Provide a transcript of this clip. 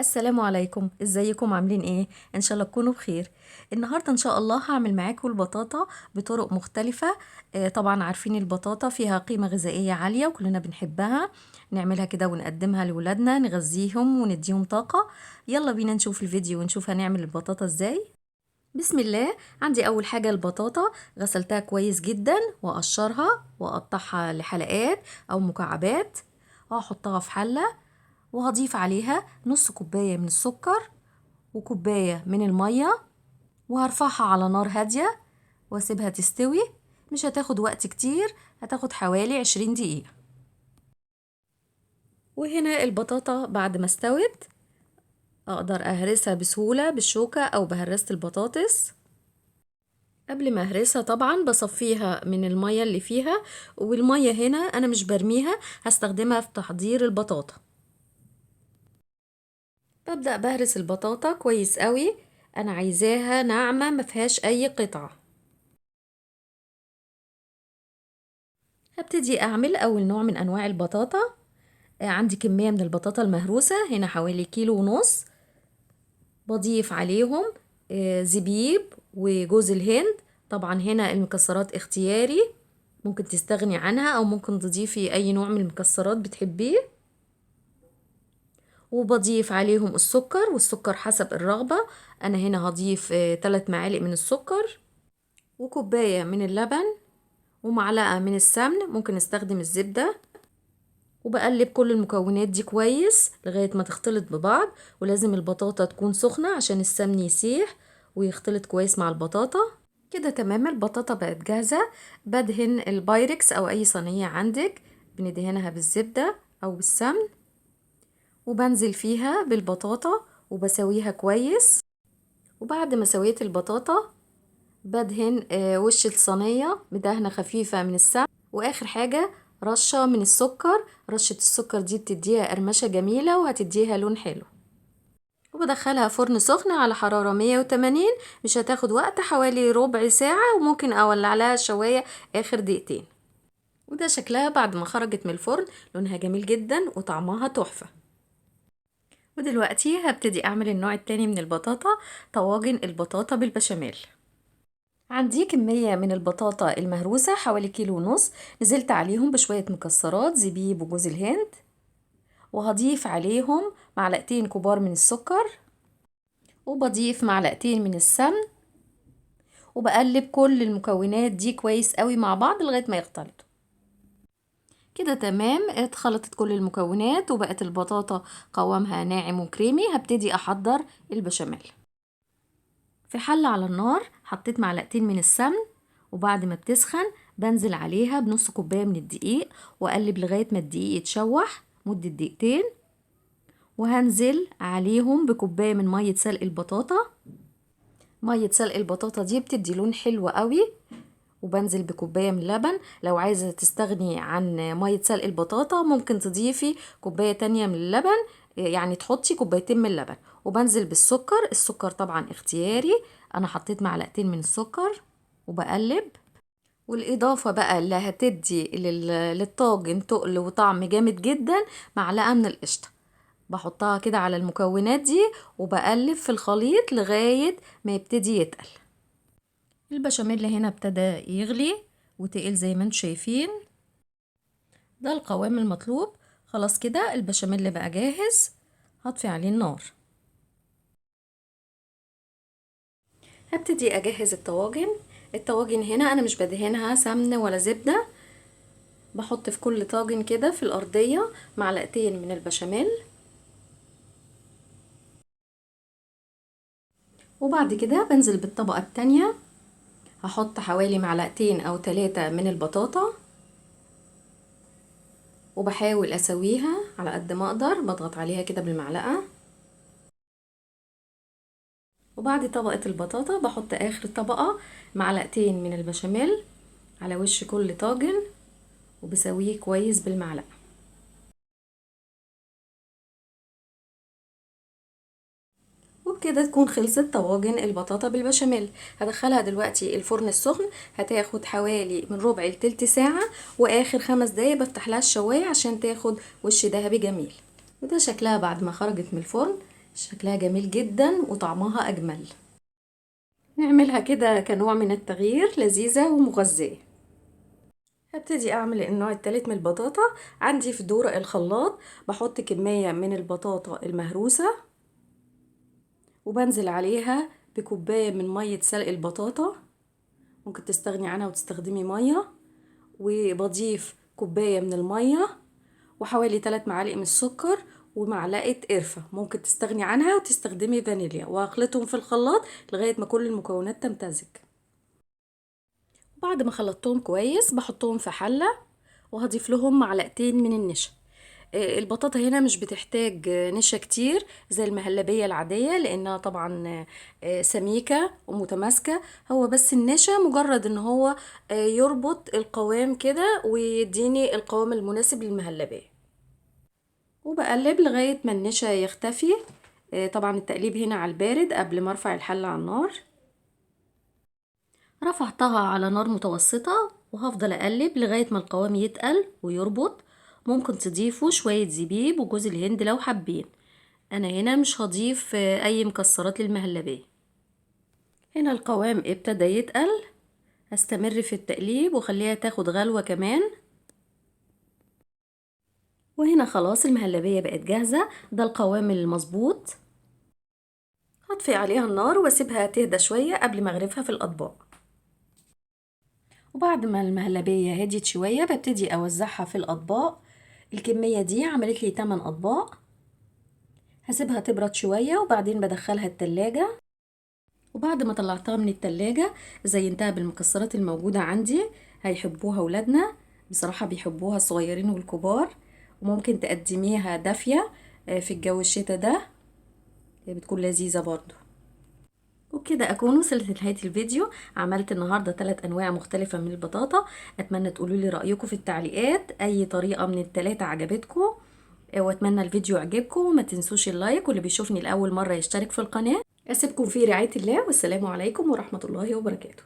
السلام عليكم، ازيكم؟ عاملين ايه؟ ان شاء الله تكونوا بخير. النهارده ان شاء الله هعمل معاكم البطاطا بطرق مختلفة. طبعا عارفين البطاطا فيها قيمة غذائية عالية وكلنا بنحبها، نعملها كده ونقدمها لولادنا، نغذيهم ونديهم طاقة. يلا بينا نشوف الفيديو ونشوف هنعمل البطاطا ازاي. بسم الله. عندي اول حاجة البطاطا، غسلتها كويس جدا واقشرها واقطعها لحلقات او مكعبات، وهحطها في حله وهضيف عليها نص كوباية من السكر وكوباية من المية، وهرفعها على نار هادية واسيبها تستوي. مش هتاخد وقت كتير، هتاخد حوالي 20 دقيقة. وهنا البطاطا بعد ما استوت اقدر اهرسها بسهولة بالشوكة او بهرسة البطاطس. قبل ما اهرسها طبعا بصفيها من المية اللي فيها، والمية هنا انا مش برميها، هستخدمها في تحضير البطاطا. ببدأ بهرس البطاطا كويس قوي، انا عايزاها ناعمة ما فيهاش اي قطع. هبتدي اعمل اول نوع من انواع البطاطا. عندي كمية من البطاطا المهروسة هنا حوالي 1.5 كيلو، بضيف عليهم زبيب وجوز الهند. طبعا هنا المكسرات اختياري، ممكن تستغني عنها او ممكن تضيفي اي نوع من المكسرات بتحبيه. وبضيف عليهم السكر، والسكر حسب الرغبة. أنا هنا هضيف 3 معالق من السكر وكوباية من اللبن ومعلقة من السمن، ممكن نستخدم الزبدة. وبقلب كل المكونات دي كويس لغاية ما تختلط ببعض، ولازم البطاطا تكون سخنة عشان السمن يسيح ويختلط كويس مع البطاطا. كده تمام، البطاطا بقت جاهزة. بدهن البايركس أو أي صينية عندك، بندهنها بالزبدة أو بالسمن، وبنزل فيها بالبطاطا وبسويها كويس. وبعد ما سويت البطاطا بدهن وش الصينية بدهنة خفيفة من السمن، واخر حاجة رشة من السكر. رشة السكر دي بتديها قرمشة جميلة وهتديها لون حلو. وبدخلها فرن سخن على حرارة 180، مش هتاخد وقت، حوالي ربع ساعة، وممكن اولع لها الشواية اخر دقيقتين. وده شكلها بعد ما خرجت من الفرن، لونها جميل جدا وطعمها تحفة. ودلوقتي هبتدي اعمل النوع التاني من البطاطا، طواجن البطاطا بالبشاميل. عندي كمية من البطاطا المهروسة حوالي 1.5 كيلو، نزلت عليهم بشوية مكسرات زبيب وجوز الهند، وهضيف عليهم معلقتين كبار من السكر، وبضيف معلقتين من السمن، وبقلب كل المكونات دي كويس قوي مع بعض لغاية ما يختلطوا. كده تمام، اتخلطت كل المكونات وبقت البطاطا قوامها ناعم وكريمي. هبتدي احضر البشاميل. في حلة على النار حطيت معلقتين من السمن، وبعد ما بتسخن بنزل عليها بنص كوباية من الدقيق، واقلب لغاية ما الدقيق يتشوح مدة دقيقتين، وهنزل عليهم بكوباية من مية سلق البطاطا. مية سلق البطاطا دي بتدي لون حلو قوي. وبنزل بكوباية من اللبن. لو عايزة تستغني عن مية سلق البطاطا ممكن تضيفي كوباية تانية من اللبن، يعني تحطي كوبايتين من اللبن. وبنزل بالسكر، السكر طبعا اختياري، انا حطيت معلقتين من السكر، وبقلب. والاضافة بقى اللي هتدي للطاجن تقل وطعم جامد جدا، معلقة من القشطة، بحطها كده على المكونات دي وبقلب في الخليط لغاية ما يبتدي يتقل. البشاميل هنا ابتدى يغلي وتقل زي ما انتم شايفين، ده القوام المطلوب. خلاص كده البشاميل بقى جاهز، هطفي عليه النار. هبتدي اجهز الطواجن. الطواجن هنا انا مش بدهنها سمن ولا زبدة، بحط في كل طاجن كده في الارضية معلقتين من البشاميل، وبعد كده بنزل بالطبقة التانية، هحط حوالي معلقتين او 3 من البطاطا، وبحاول اسويها على قد ما اقدر، بضغط عليها كده بالمعلقة. وبعد طبقة البطاطا بحط اخر طبقة معلقتين من البشاميل على وش كل طاجن، وبسويه كويس بالمعلقة. وبكده تكون خلصت طواجن البطاطا بالبشاميل. هدخلها دلوقتي الفرن السخن، هتاخد حوالي من ربع لتلت ساعة، واخر 5 دقايق بفتح لها الشواية عشان تاخد وش ذهبي جميل. وده شكلها بعد ما خرجت من الفرن، شكلها جميل جدا وطعمها اجمل. نعملها كده كنوع من التغيير، لذيذة ومغذية. هبتدي اعمل النوع الثالث من البطاطا. عندي في دورق الخلاط بحط كمية من البطاطا المهروسة، وبنزل عليها بكوباية من مية سلق البطاطا، ممكن تستغني عنها وتستخدمي مية، وبضيف كوباية من المية وحوالي 3 معالق من السكر ومعلقة قرفة، ممكن تستغني عنها وتستخدمي فانيليا، وهخلطهم في الخلاط لغاية ما كل المكونات تمتزج. بعد ما خلطتهم كويس بحطهم في حلة، وهضيف لهم معلقتين من النشا. البطاطا هنا مش بتحتاج نشا كتير زي المهلبية العادية، لانها طبعا سميكة ومتماسكة. هو بس النشا مجرد ان هو يربط القوام كده ويديني القوام المناسب للمهلبية. وبقلب لغاية ما النشا يختفي. طبعا التقليب هنا على البارد قبل ما ارفع الحلة على النار. رفعتها على نار متوسطة وهفضل اقلب لغاية ما القوام يتقل ويربط. ممكن تضيفوا شوية زبيب وجوز الهند لو حابين. انا هنا مش هضيف اي مكسرات للمهلبية. هنا القوام ابتدى يتقل، هستمر في التقليب وخليها تاخد غلوة كمان. وهنا خلاص المهلبية بقت جاهزة، ده القوام المظبوط. هطفي عليها النار واسيبها تهدى شوية قبل ما اغرفها في الاطباق. وبعد ما المهلبية هديت شوية ببتدي اوزعها في الاطباق. الكمية دي عملت لي 8 اطباق. هسيبها تبرد شوية وبعدين بدخلها التلاجة. وبعد ما طلعتها من التلاجة زينتها بالمكسرات الموجودة عندي، هيحبوها ولادنا بصراحة، بيحبوها الصغيرين والكبار. وممكن تقدميها دافية في الجو الشتا ده، بتكون لذيذة برضو. وبكده اكون وصلت لنهاية الفيديو. عملت النهاردة 3 انواع مختلفة من البطاطا. اتمنى تقولوا لي رأيكم في التعليقات، اي طريقة من ال3 عجبتكم، واتمنى الفيديو يعجبكم. وما تنسوش اللايك، واللي بيشوفني لاول مرة يشترك في القناة. اسيبكم في رعاية الله، والسلام عليكم ورحمة الله وبركاته.